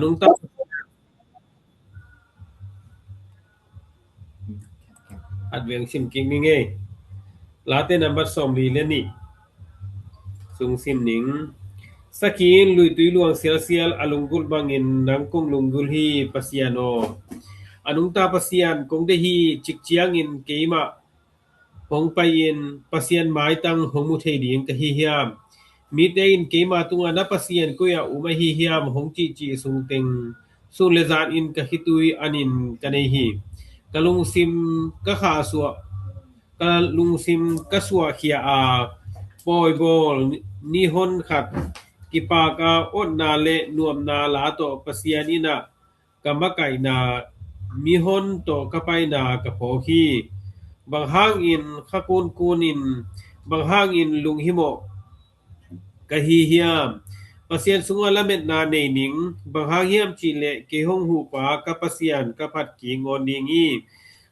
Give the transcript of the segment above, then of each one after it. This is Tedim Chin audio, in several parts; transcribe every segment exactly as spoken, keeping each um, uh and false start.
Nungta, at veng sim kik ni ngei. Late nambat sawmli le nih sung sim ning. Sakhi in luitui luang sialsial a lunggulh bangin nang kong lunggulh hi, Pasian aw. A nungta Pasian kong deih hi, cik ciangin keimah hong pai-in Pasian maitang hong mu thei ding ka hi hiam? Mite in keima tungah na Pasian koi-ah um ahi hiam hong cihcih sungteng sun le zanin ka khitui anin ka nei hi. Ka lungsim ka khahsuah, ka lungsim ka suahkhia a, pawibawl ni hon khat kipak a, otna le nuamna la tawh Pasian innah ka makaihna, mihon tawh ka paina ka phawk hi. Bang hangin kha kunkunin, bang hangin lunghimawh ka hi hiam? Pasian sungah lametna nei ning. Bang hang hiam cihleh kei hong huhpa ka Pasian ka phat kik ngawn ding hi.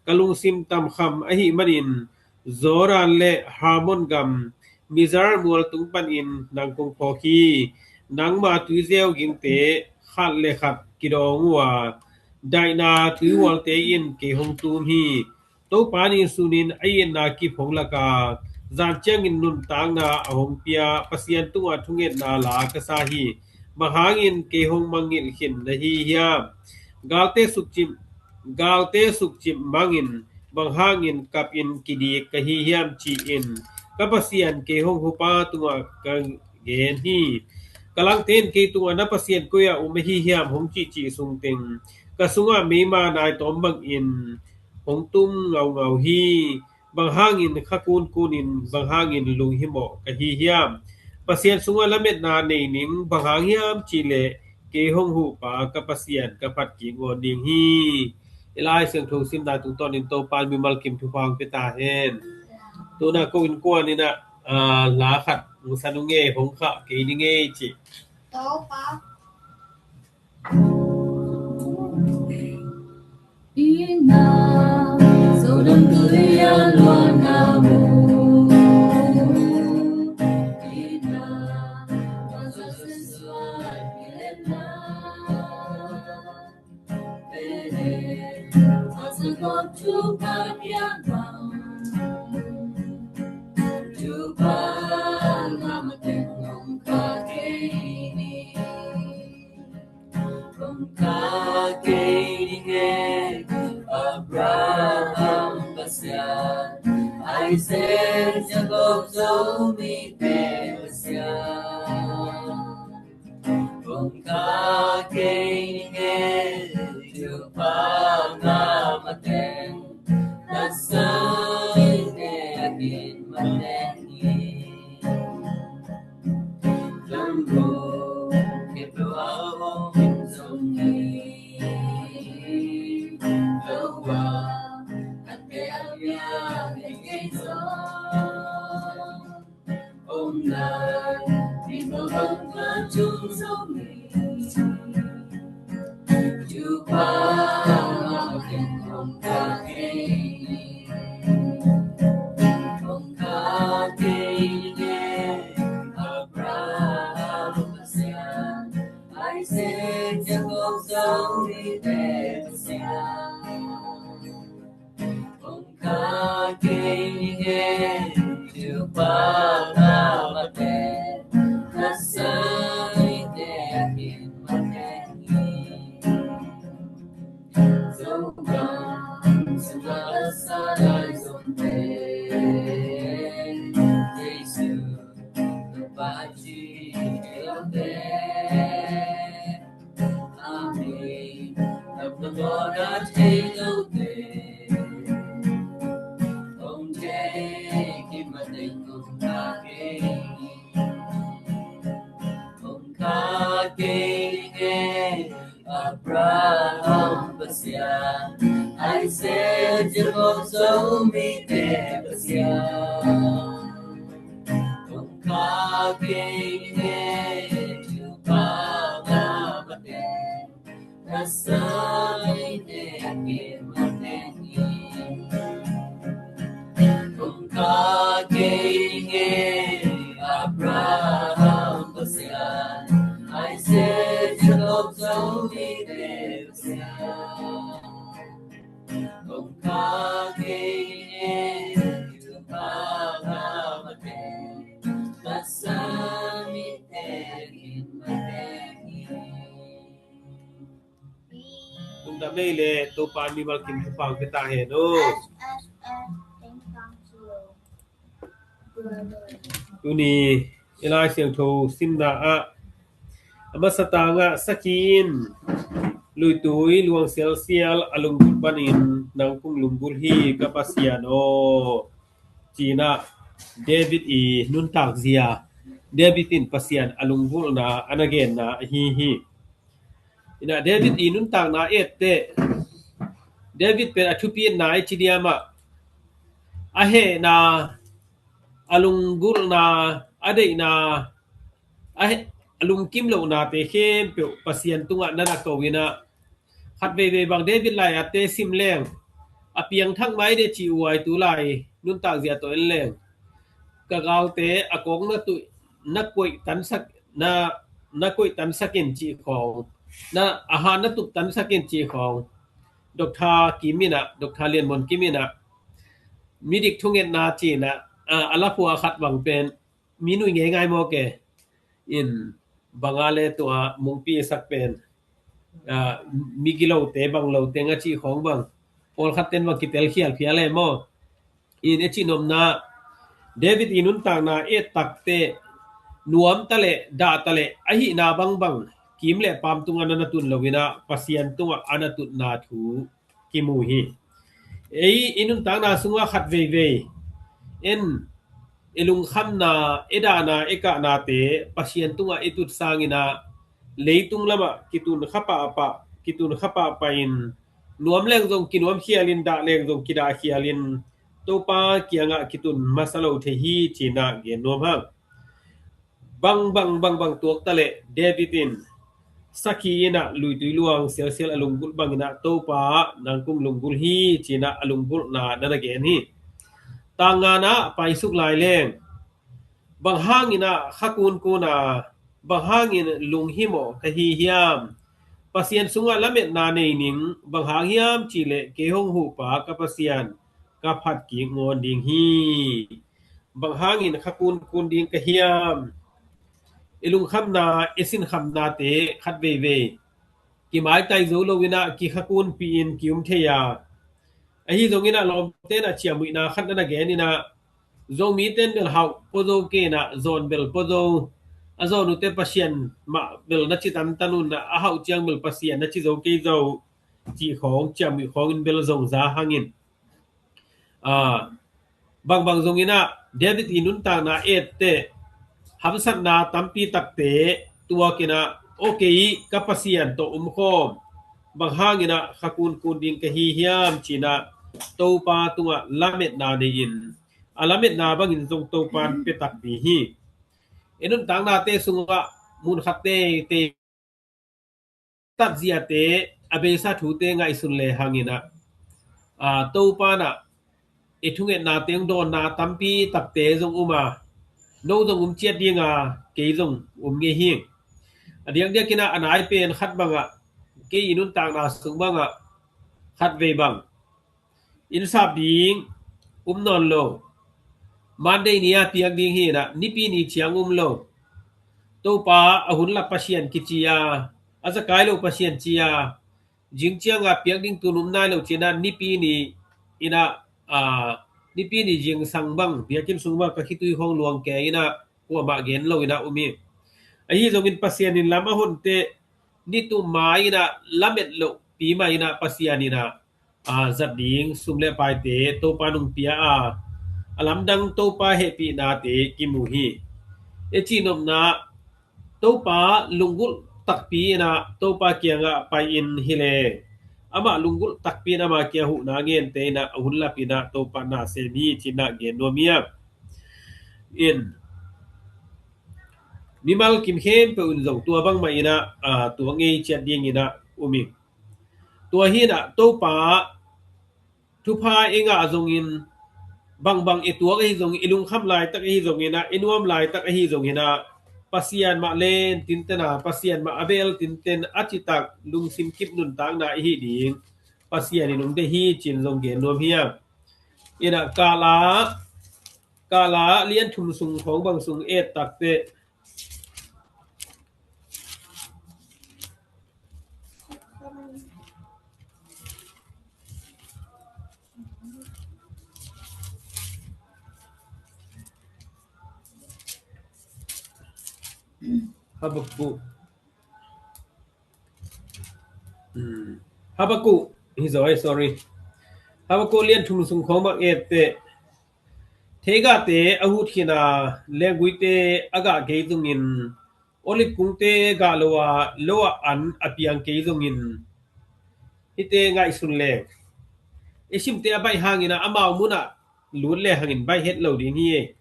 Ka lungsim tamkham ahih manin Jordan le Hermon gam, Mizar mual tung panin nang kong phawk hi. Nangma tuiziau gingte khat le khat kidawng uh a, daihna tuihualte in kei hong tum hi. Topa in sunin a itna kip hong lak a, zan ciangin nuntakna a hong pia Pasian tungah thungetna la ka sa hi. Bang hangin kei hong mangngilh khin na hi hiam? Galte sukcip, galte sukcip mangin bang hangin kapin kidik ka hi hiam ci-in ka Pasian kei hong hupa tungah ka gen hi. Ka langte in kei tungah na Pasian koi-ah um ahi hiam hong cihcih sungteng ka sungah meima naitawm bangin hong tum ngaungau hi. Bang hangin kha kunkunin, bang hangin lunghimawh ka hi hiam? Pasian sungah lametna nei ning. Bang hang hiam cihleh kei hong huhpa ka Pasian ka phat kik ngawn ding hi. I Lai Siangtho simna tungtawnin Topa in mimal kim thupha hong pia ta hen. Tuna ko innkuan in ah, ah, la khat hong sa nung e, hong khah kei ning e ci. Topa. Ina, so dong tu ya luan na mu. Ina, masa sesuai ilena. Pele, masa kau tu kau yang bang. Tu bang lama tengok kaki ini. Kong kah kei ning e, Abraham Pasian, Isaac, Jacob, Zomi te Pasian. Kong kah kei ning e, Topa nga mateng, na sai te a kin mateng hi. Isaac, Jacob, Zomi te Pasian. Kong kah kei ning e, Topa nga mateng, na sai te a kin mateng hi. Zo bang, zo bang sa lai zong te, Jesu, Topa ci te lo te. Amen. Tap na mo na te lo te. Kong te ki mateng kong kah kei. Kong kah kei ning e, Abraham Pasian, Isaac, Jacob, Zomi te Pasian. Kong kah kei ning e, Topa nga mateng, na sai te a kin mateng hi. Kong kah kei ning e, Abraham Pasian, Isaac, Jacob, Zomi Tung dam ei le Topa mimal kim thupha pia ta hen aw. Tuni i Lai Siangtho simna ah a masa tangah sakhi in luitui luang sialsial a lunggulh panin nang kong lunggulh hi ka Pasian aw, ci-in ah David i nuntak zia, David in Pasian a lunggulhna a na genna ahi hi. Ina David i nuntakna etteh, David pen a thupi etna i ci diam ah a hehna, a lunggulhna, a deihna, a he-, a lungkim lohnate khempeuh Pasian tungah na na ko ina, khat veivei bang David lai-atte sim leng, a piangthak mai de ci uai tu lai nuntak zia tawh en leng, ka galte a kawk na tuih, na koih tansak, na, na koih tansak in ci khawng, na a ha na tup tansak in ci khawng, Doctor Kim ina, Doctor Lian Mon Kim ina, midik thungetna ci ina, a, a la phua khat bang pen mi nui ngeingai maw ke? In banga le tua mungpi sak pen, a, mi gilote bang lote nga ci khawng bang, pawlkhat ten bang kitel khial phial e maw? In e ci nopna, David i nuntakna et takte nuam ta le, dah ta le, ahihna bangbang kim le pam tungah na na tun lo ina Pasian tungah a na tutna thu kimu hi. Ei i nuntakna sungah khat veivei en, i lungkhamna, i dahna, i kahnate Pasian tungah i tut sangin ah leitung lamah kitun kha pahpah, kitun kha pahpah in, nuam leng zong kinuam khialin, dah leng zong kidah khialin, Topa kiangah kitun masa lo thei hi, ci-in ah gen nuam hang. Bang, bang, bang, bang tuak ta leh David in sakhi in ah luitui luang sialsial a lunggulh bangin ah Topa nang kong lunggulh hi, ci-in ah a lunggulhna na na gen hi. Tang ngana paisuk lai leng, bang hangin ah kha kunkun a, bang hangin lunghimawh ka hi hiam? Pasian sungah lametna nei ning, bang hang hiam cih leh kei hong huhpa ka Pasian ka phat kik ngawn ding hi. Bang hangin kha kunkun ding ka hiam? I lungkhamna, i sinkhamnate khat veivei kimaitai zo lo in ah kikha kunpih in ki-um thei a, ahi zongin ah lawmte in ah ciamnuihna khat na na gen in ah, Zomite in bel hauh pua zo kei in ah, zawn bel pua zo, a zawn uhte Pasian mah bel na ci tantan un ah, a hauh ciang bel Pasian na ci zo kei zo, cih khawng, ciamnuih khawng in bel zong za hangin, a, bangbang zongin ah David i nuntakna etteh hamsatna tampi takte tuak in ah, okay, ka Pasian tawh um khawm, bang hangin ah kha kunkun ding ka hi hiam, ci-in ah Topa tungah lametna nei in, a lametna bangin zong Topa in pia takpi hi. I nuntaknate sungah mun khat teitei tatziate, a beisa thute ngaihsun le hangin ah, a, Topa in ah i thungetnate hong dawnna tampi takte zong um a, no zong um ciat ding a, kei zong um ngei hi. A diakdiakin ah a nai pen khat bangah, kei i nuntakna sung bangah khat vei bang, inn sap ding um nawn lo. Monday ni a piak ding hi in ah, Nipi ni ciang um lo. Topa a hun lak Pasian kici a, a zakai lo Pasian ci a, zing ciang a piak ding tun um nai lo ci-in ah, Nipi ni in ah, a, Nipi ni zingsang bang, biakinn sung bang ka khitui khawng luang kei in ah, kuamah gen lo in ah um hi. Ahi zongin Pasian in lam a honte, nitum mai in ah lamet lohpi mai in ah Pasian in ah, a, zat ding sum le paite Topa in hong pia a, a lamdang Topa hehpihnate kimu hi. I cihnopna, Topa lunggulh takpi in ah Topa kiangah pai in hi leh, amah lunggulh takpi in ama kiang huhna ngente in ah a hun lap in ah Topa na sem hi, ci-in ah gen nuam hi. In mimal kim khempeuh in zong tua bangmah in ah, a, tua ngei ciat dingin ah um hi. Tua hi in ah Topa thupha i ngah zongin, bangbang i tuak ahi zongin, i lungkham laitak ahi zongin ah, i nuam laitak ahi zongin ah, Pasian mah len tintena, Pasian mah a bel tinten a citak lungsim kip nuntakna i hi ding Pasian in hong deih hi cin zong gen nuam hi a. Ina kala, kala lian thum sung khawng bang sung et takte. Habakuk. Hmm. Habakuk. Hi zaw, eh, sorry. Habakuk lian thum sung khawng bang ette. Theigahte a hut khin a, lengguite a gah kei zongin, olive kungte gah lo a, lo ah an a piang kei zongin, hihte ngaihsun leng. I simte a baih hangin a, amau munah lut le hangin baih het lo ding hi.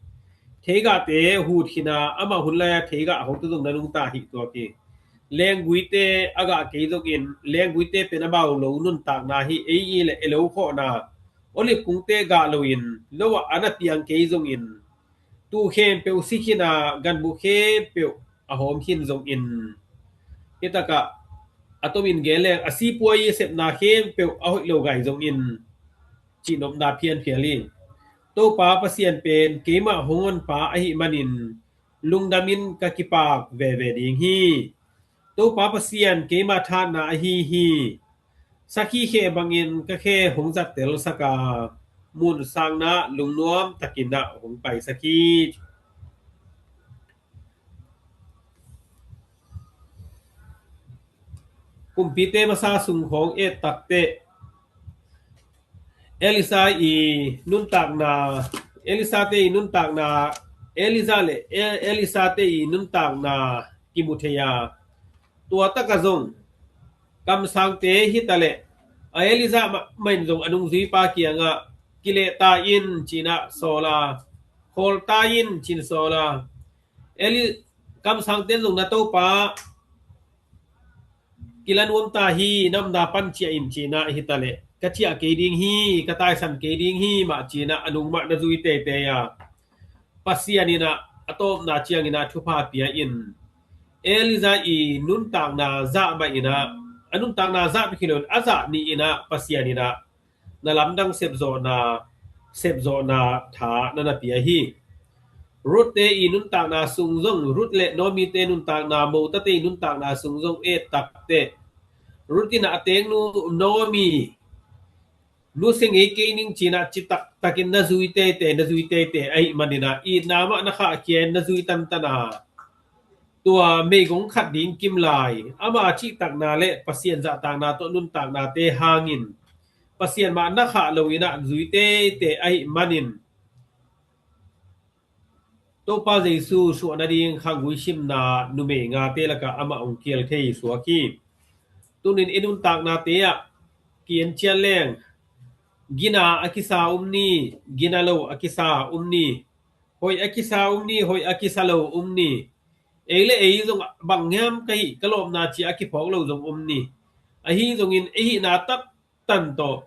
Theigahte hut khin a, amau hun lai a theigah hong tu zong na nungta hi tua ki. Lengguite a gah kei zongin, lengguite pen amau lo nuntakna hi, ei i le e lo khawhna. Olive kungte gah loin, lo ah an a piang kei zongin, tuu khempeuh si khin a, ganbu khempeuh a hawm khin zongin, hitakah a tomin gen leng, a sipuai i sepna khempeuh a hoih lo gai zongin, cihnopna phianphial in, Topa Pasian pen keimah hong honpa ahi manin, lungdamin ka kipak veve ding hi. Topa Pasian keimah thahatna ahi hi. Sakhi khe bangin ka khe hong zattelsak a, mun sangna lungnuam takin ah hong paisak hi. Kumpite masa sung khawng et takte, Elisa i nuntakna, Elisa te i nuntakna, Elisa le E-, Elisa te i nuntakna kimu thei a. Tua takah zong kamsangte hi ta leh, a Elisa mah, mah in zong a nungzuipa kiangah, kilehta in cinah sawl a, khawlta in cin sawl a. Eli-, kamsangte in zong na Topa kila nuam ta hi, na omna pan ciah in cinah hi ta leh, ka ciah kei ding hi, ka taisan kei ding hi mah cinah a nung mah na zui teitei a. Pasian in ah a tawpna ciangin ah thupha pia in, Elisa i nuntakna zah mah in ah, a nuntakna zah bek hi lo in a zah ni in ah Pasian in ah na lamdang sepzawhna, sepzawhna tha na na pia hi. Ruth te i nuntakna sung zong, Ruth le Naomi te nuntakna, motate i nuntakna sung zong et takte, Ruth in ah a tengnu Naomi nusia ngei kei ning cinah citak takin na zui teitei, na zui teitei ahih manin ah itna mah na khahkhia in na zui tantan a. Tua meigong khat ding kim lai, ama cihtakna le Pasian zahtakna tawh nuntaknate hangin Pasian mah na khah lo in ah zui teitei ahih manin, Topa Jesu suah nading khanggui simna numei ngate lakah amah hong kial thei suak hi. Tunin i nuntaknate ah ki-en cian leng, gina a kisa um ni, gina lo a kisa um ni, hoih a kisa um ni, hoih a kisa lo um ni. Ei le ei zong bang hiam ka hih ka lawpna ci a kiphawk lo zong um ni. Ahi zongin ei hihna tak tan tawh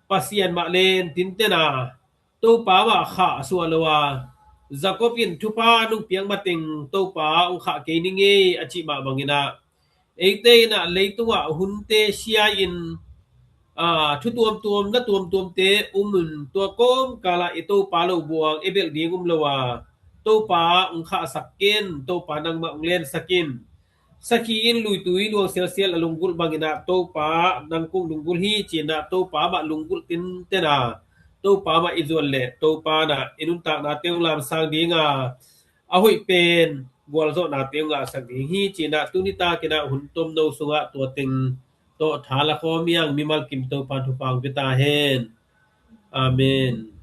Pasian mah len tinten a, Topa mah khah a suah lo a, Jacob in thupha nung piak mateng Topa hong khah kei ning ei a cih mah bangin ah, eite in ah leitungah hunte sia in, aa, thu tuamtuam, na tuamtuamte um in tua kawmkal ah i Topa lo buang i belh ding um lo a, Topa hong khahsak ken, Topa nangmah hong lensak in. Sakhi in luitui luang sialsial a lunggulh bangin ah Topa nang kong lunggulh hi cinah Topa mah lunggulh tinten a, Topa mah i zuan leh Topa in ah i nuntaknate hong lamsang ding a, a hoih pen gualzawhnate hong ngahsak ding hi cinah tuni takin ah hun tomno sungah tua teng tawh tha la khawm hi hang. Mimal kim Topa thupha hong pia ta hen. Amen.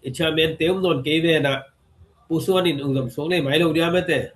I chairman te um nawn kei ven ah, Pu Suan in hong zom suak nei mai lo dia mate.